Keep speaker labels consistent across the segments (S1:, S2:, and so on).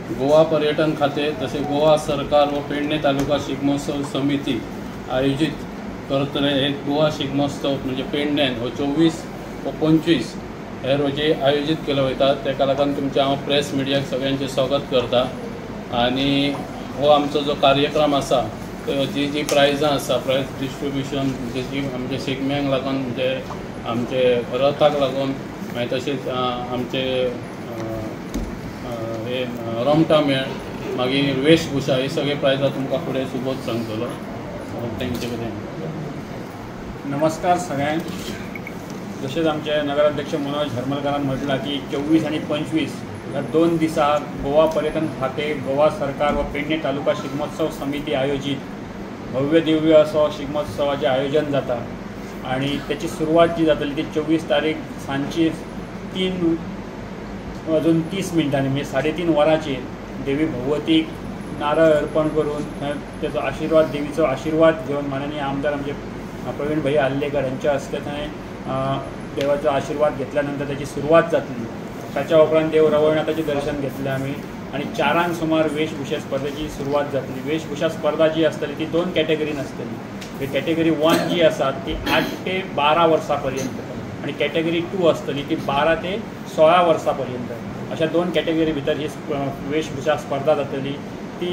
S1: गोवा पर्यटन खाते तशें गोवा सरकार व पेडणे तालुका शिगमोत्सव समिती आयोजीत करतले एक गोवा शिगमोत्सव म्हणजे पेडण्यान हो 24 व 25 हे रोजी आयोजीत केलो वयता. ताका लागून तुमचें हांव प्रेस मिडियाक सगळ्यांचें स्वागत करता. आनी हो आमचो जो कार्यक्रम आसा जी जी प्रायजां आसा, प्रायज डिस्ट्रिब्युशन म्हणजे जी आमच्या शिगम्यांक लागून म्हणजे आमचे रथाक लागून, मागीर तशेंच आमचे हे रोमटा मेळ, मागीर वेशभूषा, हे सगळे प्रायजां तुमकां फुडें सुबोध सांगतलो. तेंचे कडेन
S2: नमस्कार सगळ्यांक. जशेंच आमचे नगराध्यक्ष मनोज हरमलकारान म्हटलां की 24 आनी 25 ह्या 2 दिसा गोवा पर्यटन खाते, गोवा सरकार व पेडणे तालुका शिगमोत्सव समिती आयोजीत भव्य दिव्य असो शिगमोत्सवाचें आयोजन जाता आनी त्याची सुरवात जी जातली ती 24 तारीख सांजची 3:30 म्हणजे 3:30 वरांचेर देवी भगवतीक नारळ अर्पण करून तेचो आशिर्वाद, देवीचो आशिर्वाद घेवन माननीय आमदार आमचे प्रवीण भैया आर्लेकर हांच्या हस्ते थंय देवाचो आशिर्वाद घेतल्या नंतर त्याची सुरवात जातली. ताच्या उपरांत देव रवळनाथाचें दर्शन घेतलें आमी आनी 4 सुमार वेशभूषा स्पर्धेची सुरवात जातली. वेशभूषा स्पर्धा जी आसतली ती 2 कॅटेगरीन आसतली. कॅटेगरी 1 जी आसा ती 8 ते 12 वर्सां पर्यंत आनी कॅटेगरी 2 आसतली ती 12 ते 16 वर्सां पर्यंत. अशा 2 कॅटेगरी भितर ही वेशभूषा स्पर्धा जातली. ती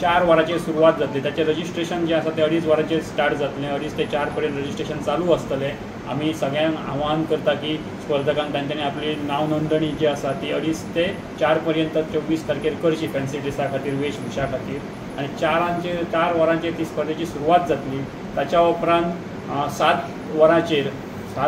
S2: 4 वरांचेर सुरवात जातली. ताचें रजिस्ट्रेशन जें आसा तें 2.5 वरांचेर स्टार्ट जातलें. 2.5 ते 4 पर्यंत रजिस्ट्रेशन चालू आसतलें. आमी सगळ्यांक आव्हान करता की स्पर्धकांक तांच्यांनी आपली नांव नोंदणी जी आसा ती 2.5 ते 4 पर्यंत 24 तारखेर करची फॅन्सी ड्रेसा खातीर, वेशभूषा खातीर. आनी 4 वरांचेर ती स्पर्धेची सुरवात जातली. ताच्या उपरांत 7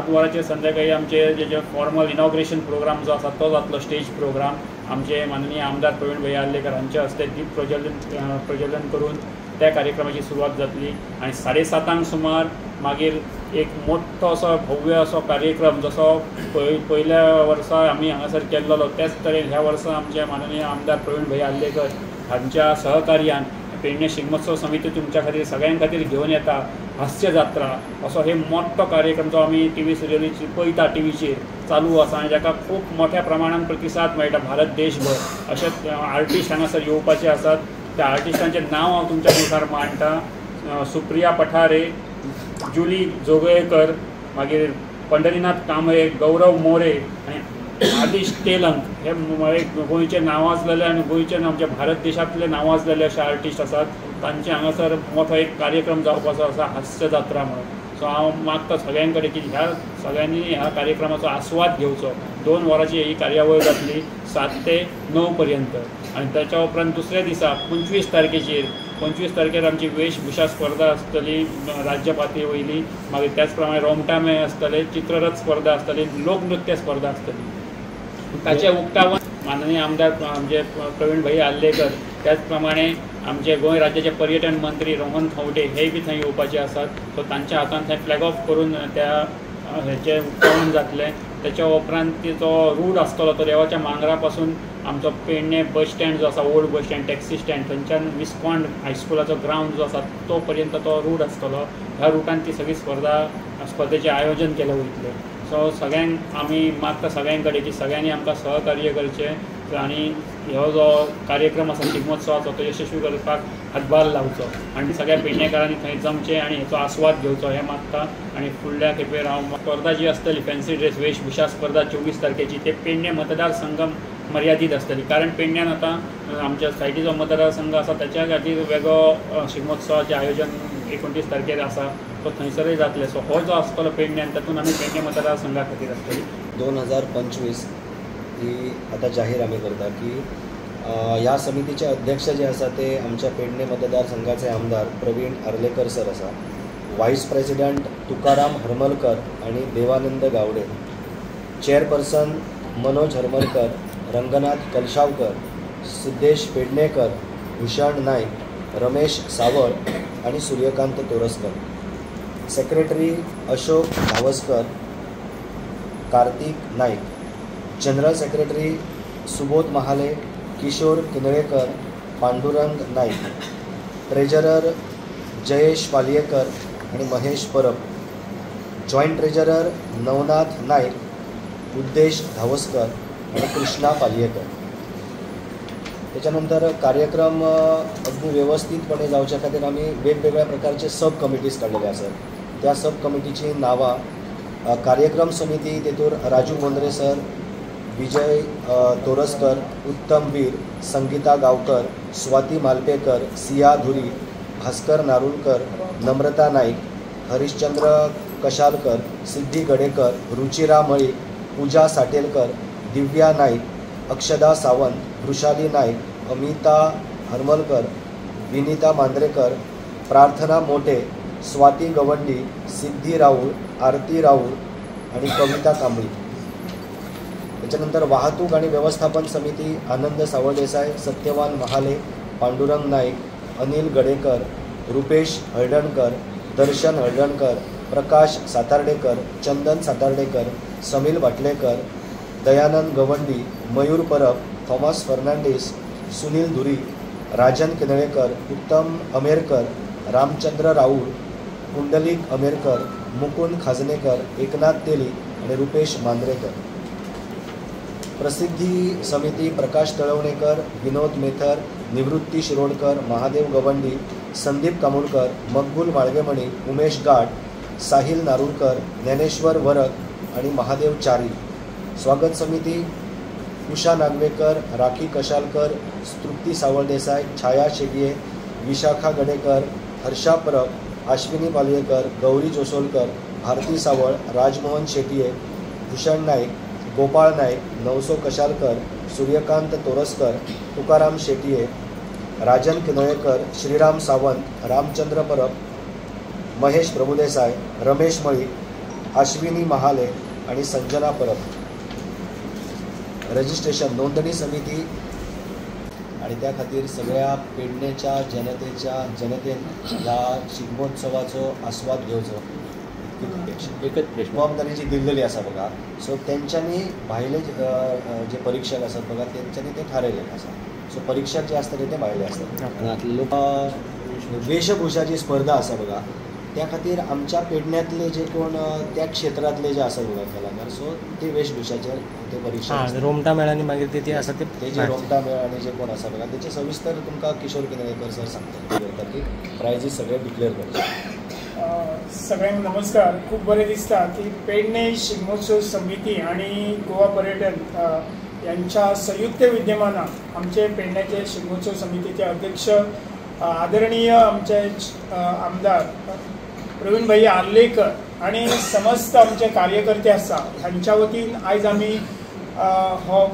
S2: वरांचेर संध्याकाळी आमचे जे फॉर्मल इनॉग्रेशन प्रोग्राम जो आसा तो जातलो, स्टेज प्रोग्राम. आमचे माननीय आमदार प्रवीण भैया आर्लेकर हांच्या हस्ते दीप प्रज्वलन करून त्या कार्यक्रमाची सुरवात जातली. आनी 7:30 सुमार मागीर एक मोठो असो भव्य असो कार्यक्रम जसो पयल्या वर्सा आमी हांगासर केल्लो त्याच तरेन ह्या वर्सा आमचे माननीय आमदार प्रवीण भैया आर्लेकर हांच्या सहकार्यान पेडणे शिगमोत्सव समिती तुमच्या खातीर सगळ्यां खातीर घेवन येता हास्य जात्रा असो हे मोठो कार्यक्रम जो आमी टीव्ही सिरियलीचेर पळयता, टीव्हीचेर चालू आसा आनी जाका खूब मोठ्या प्रमाणान प्रतिसाद मेळटा भारत देशभर. अशेच आर्टिस्ट हांगासर येवपाचे आसात. त्या आर्टिस्टांचें नांव हांव तुमच्या मुखार मांडटा. सुप्रिया पठारे, जुली जोगळेकर, मागीर पंढरीनाथ कांबळे, गौरव मोरे आनी आदिश तेलंग हे एक गोंयचे नांवाजलेले आनी गोंयचे आमच्या भारत देशांतले नांवाजलेले अशे आर्टिस्ट आसात. तांचे हांगासर मोठो एक कार्यक्रम जावपाचो आसा हास्य जात्रा म्हणून. सो हांव मागता सगळ्यां कडेन की ह्या सगळ्यांनी ह्या कार्यक्रमाचो आस्वाद घेवचो. 2 वरांची ही कार्यावळ जातली 7 ते 9 पर्यंत. आनी ताच्या उपरांत दुसऱ्या दिसा 25 तारखेचेर 25 तारखेर आमची वेशभूषा स्पर्धा आसतली राज्य पातळी वयली. मागीर त्याच प्रमाणे रोमटामेळ आसतले, चित्ररथ स्पर्धा आसतली, लोकनृत्य स्पर्धा आसतली. ताचें उक्तावण माननीय आमदार आमचे प्रवीण भैया आर्लेकर, त्याच प्रमाणे आमचे गोंय राज्याचे पर्यटन मंत्री रोहन खंवटे हे बी थंय येवपाचे आसात. सो तांच्या हातान थंय फ्लॅग ऑफ करून त्या हेचें उक्तावण जातलें. त्याच्या उपरांत तिचो रूट आसतलो तो देवाच्या मांगरा पासून आमचो पेडणे बस स्टँड जो आसा, old bus stand, taxi stand, थंयच्यान विस्कॉन्ड हायस्कुलाचो ग्रावंड जो आसा तो पर्यंत तो रूट आसतलो. ह्या रुटान ती सगळी स्पर्धेचें आयोजन केलें वयतलें. सो सगळ्यांक आमी मागता सगळ्यां कडेन की सगळ्यांनी आमकां सहकार्य करचें आनी हो जो कार्यक्रम आसा शिगमोत्सवाचो तो यशस्वी करपाक हातभार लावचो आनी सगळ्या पेडणेकारांनी थंय जमचें आनी हेचो आस्वाद घेवचो हें मागता. आनी फुडल्या खेपेर हांव स्पर्धा जी आसतली फॅन्सी ड्रेस वेशभूषा स्पर्धा 24 तारखेची ते पेडणे मतदारसंघ मर्यादीत आसतली, कारण पेडण्यान आतां आमच्या सायडीचो मतदारसंघ आसा त्याच्या खातीर वेगळो शिगमोत्सवाचें आयोजन 29 तारखेर आसा तो थंयसरय जातलें. सो हो जो आसतलो पेडण्यान तातूंत आमी पेडणे मतदारसंघा खातीर आसतली.
S3: 2025 ही आतां जाहीर आमी करता की ह्या समितीचे अध्यक्ष जे आसा ते आमच्या पेडणे मतदारसंघाचे आमदार प्रवीण आर्लेकर सर आसा, वायस प्रेसिडेंट तुकाराम हरमलकर आनी देवानंद गावडे, चेअरपर्सन मनोज हरमलकर, रंगनाथ कलशावकर, सिद्धेश पेडणेकर, भूषण नाईक, रमेश सावळ आनी Suryakant Toraskar, secretary Ashok Dhavaskar, Kartik Naik, general secretary Subodh Mahale, Kishor Kinalekar, Pandurang Naik, treasurer Jayesh Palyekar आनी महेश परब, जॉयंट ट्रेजरर नवनाथ नाईक, उद्देश धावस्कर आनी कृष्णा पालयेकर. त्याच्यानंतर कार्यक्रम अगदी वेवस्थितपणे जावच्या खातीर आमी वेगवेगळ्या प्रकारचे सब कमिटीज काडलेले आसात. त्या सब कमिटीची नांवां कार्यक्रम समिती तेतूर राजू बोंद्रे सर, विजय तोरसकर, उत्तम वीर, संगीता गांवकर, स्वाती मालपेकर, सिया धुरी, भास्कर नारुलकर, नम्रता नाईक, हरिश्चंद्र कशालकर, सिद्धी गडेकर, रुचिरा मळीक, पूजा साटेलकर, दिव्या नाईक, अक्षदा सावंत, वृषाली नाईक, अमिता हरमलकर, विनिता मांद्रेकर, प्रार्थना मोटे, स्वाती गवंडी, सिद्धी राऊळ, आरती राऊळ आणि कविता कांबळी. त्याच्यानंतर वाहतूक आणि व्यवस्थापन समिती आनंद सावळदेसाय, सत्यवान महाले, पांडुरंग नाईक, अनिल गडेकर, रुपेश हळदणकर, दर्शन हळदणकर, प्रकाश सातार्डेकर, चंदन सातार्डेकर, समील भाटलेकर, दयानंद गवंडी, मयूर परब, थॉमस फर्नांडीस, सुनील धुरी, राजन केनळेकर, उत्तम अमेरकर, रामचंद्र राऊळ, कुंडलिक अमेरकर, मुकुंद खाजनेकर, एकनाथ तेली आणि रुपेश मांद्रेकर. प्रसिद्धी समिती प्रकाश तळवणेकर, विनोद मेथर, निवृत्ती शिरोडकर, महादेव गवंडी, संदीप कामुलकर, मकबूल माळगेमणी, उमेश गाट, साहिल नारुलकर, ज्ञानेश्वर वरक आणि महादेव चारी. स्वागत समिती उषा नागवेकर, राखी कशालकर, तृप्ती सावळदेसाय, छाया शेटये, विशाखा गडेकर, हर्षा परब, अश्विनी पालयेकर, गौरी जोसोलकर, भारती सावळ, राजमोहन शेटये, भूषण नाईक, गोपाळ नाईक, नवसो कशालकर, सूर्यकांत तोरसकर, तुकाराम शेटये, राजन किनळेकर, श्रीराम सावंत, रामचंद्र परब, महेश प्रभुदेसाय, रमेश मळीक, अश्विनी महाले आणि संजना परब. रजिस्ट्रेशन नोंदणी समिती आणि त्या खातीर सगळ्या पेडणेच्या जनतेन ह्या शिगमोत्सवाचो आस्वाद घेवचो इतकीच अपेक्षा.
S2: एकच प्रश्न,
S3: जबाबदारी जी दिल्लेली आसा बघा, सो तेंच्यांनी भायले जे परीक्षक आसात बघा तेंच्यांनी ते थारयलेले आसा. सो परीक्षक जे आसतले ते भायले आसतले. लोक वेशभूषाची स्पर्धा आसा बघा, त्या खातीर आमच्या पेडण्यांतले जे कोण त्या क्षेत्रांतले जे आसा बघा कलाकार, सो ते वेशभूषाचेर ते परीक्षा
S4: रोमटा मेळ आनी मागीर ते आसा
S3: ते जे रोमटा मेळ आनी जे कोण आसा बघा तेचे सविस्तर तुमकां किशोर किनळेकर सर सांगतले की प्रायजीस सगळे डिक्लेअर करचे.
S5: सगळ्यांक नमस्कार. खूब बरें दिसता की पेडणे शिगमोत्सव समिती आणि गोवा पर्यटन यांच्या संयुक्त विद्यमानान आमचे पेडण्याचे शिगमोत्सव समितीचे अध्यक्ष आदरणीय आमचे आमदार प्रवीण भाई आर्लेकर आणि समस्त आमचे कार्यकर्ते आसा हांच्या वतीन आयज आमी हो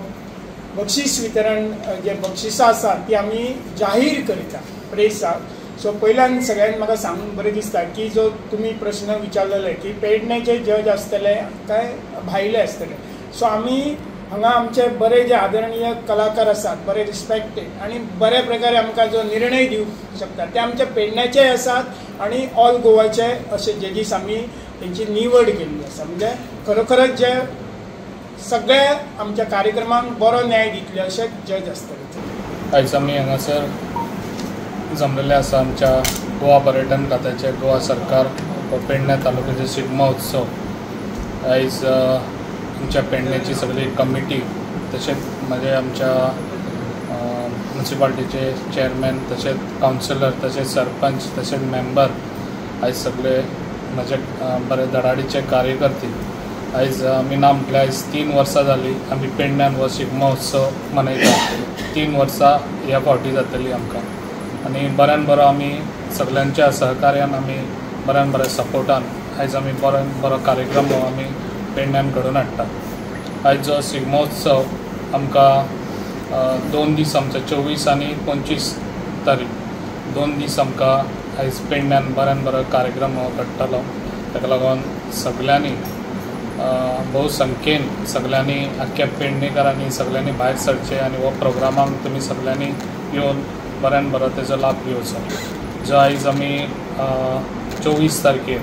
S5: बक्षीस वितरण जे बक्षिसां आसा ती आमी जाहीर करता प्रेसाक. सो पयल्यान सगळ्यांक म्हाका सांगूंक बरें दिसता की जो तुमी प्रश्न विचारलेले की पेडण्याचे जज आसतले काय भायले आसतले, सो आमी हांगा आमचे बरे जे आदरणीय कलाकार आसात, बरे रिस्पेक्टेड आनी बऱ्या प्रकारे आमकां जो निर्णय दिवंक शकता ते आमचे पेडण्याचे आसात आनी ऑल गोवाचे अशे जजीस आमी तेंची निवड केल्ली आसा. म्हणजे खरोखरच जे सगळे आमच्या कार्यक्रमांक बरो न्याय दितले अशे जज आसतले.
S1: आयज आमी हांगासर जमलेले आसा आमच्या गोवा पर्यटन खात्याचे गोवा सरकार व पेडण्या तालुक्याचे शिगमो उत्सव. आयज आमच्या पेडण्याची सगळी कमिटी तशेंच म्हणजे आमच्या म्युनिसिपालिटीचे चेअरमॅन तशेंच कावन्सिलर तशेंच सरपंच तशेंच मेंबर आयज सगळे म्हजे बरे धडाडीचे कार्यकर्ते आयज आमी ना म्हटल्यार आयज 3 वर्सां जालीं आमी पेडण्यान हो शिगमो उत्सव मनयता. 3 वर्सां ह्या फावटी जातली आमकां आनी बऱ्यान बरो आमी सगल्यांच्या सहकार्यान आमी बऱ्यान बऱ्या सपोर्टान आयज आमी बऱ्यान बरो कार्यक्रम हो आमी पेडण्यान घडोवन हाडटा. आयज जो शिगमोत्सव आमकां 2 दीस आमचो 24 आनी 25 तारीख 2 दीस आमकां आयज पेडण्यान बऱ्यान बरो कार्यक्रम हो घडटलो. ताका लागून सगल्यांनी भोव संख्येन सगल्यांनी आख्ख्या पेडणेकारांनी सगल्यांनी भायर सरचें आनी हो प्रोग्रामाक तुमी सगल्यांनी येवन बऱ्यान बरो तेजो लाभ घेवचो. जो आयज आमी 24 तारखेर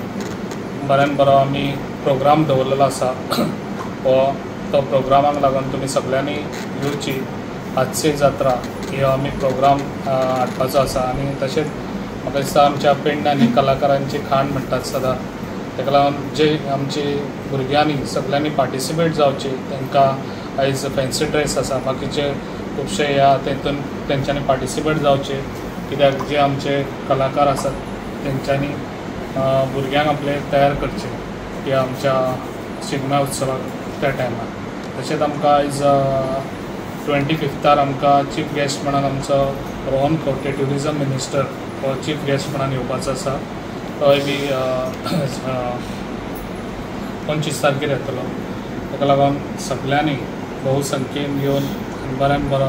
S1: बऱ्यान बरो आमी प्रोग्राम दवरलेलो आसा हो तो प्रोग्रामाक लागून तुमी सगल्यांनी येवची. हातसे जात्रा ह्यो आमी प्रोग्राम हाडपाचो आसा आनी तशेंच म्हाका दिसता आमच्या पेडण्यानी कलाकारांची खाण म्हणटात सदां, ताका लागून जे आमचे भुरग्यांनी सगल्यांनी पार्टिसिपेट जावचे. तांकां आयज फॅन्सी ड्रेस आसा, बाकीचे
S4: खुबशे ह्या तेतून तेंच्यांनी पार्टिसिपेट जावचें, कित्याक जे आमचे कलाकार आसात तेंच्यांनी भुरग्यांक आपले तयार करचे ह्या आमच्या शिगम्या उत्सवाक त्या टायमार. तशेंच आमकां आयज 25 आमकां चीफ गेस्ट म्हणून आमचो रोहन खंवटे ट्युरिजम मिनिस्टर हो चीफ गेस्ट म्हणून येवपाचो आसा. तोय बी 25 तारखेर येतलो. ताका लागून सगळ्यांनी बहुसंख्येन येवन बऱ्यान बरो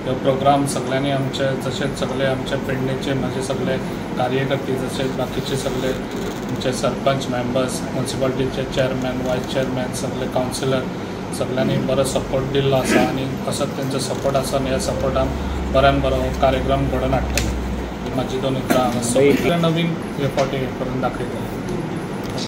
S4: हो प्रोग्राम सगळ्यांनी आमचे तशेंच सगळे आमचे पेडणेचे म्हाजे सगळे कार्यकर्ते तशेंच बाकीचे सगळे आमचे सरपंच मेंबर्स, म्युनिसिपालिटीचे चेअरमॅन, वायस चेअरमॅन, सगळे कावन्सिलर सगळ्यांनी बरो सपोर्ट दिल्लो आसा आनी असोच तेंचो सपोर्ट आसा आनी ह्या सपोर्टान बऱ्यान बरो कार्यक्रम घडोवन हाडटले. म्हाजी दोन उतरां हांगा नवीन हे फावटी हे करून दाखयतले.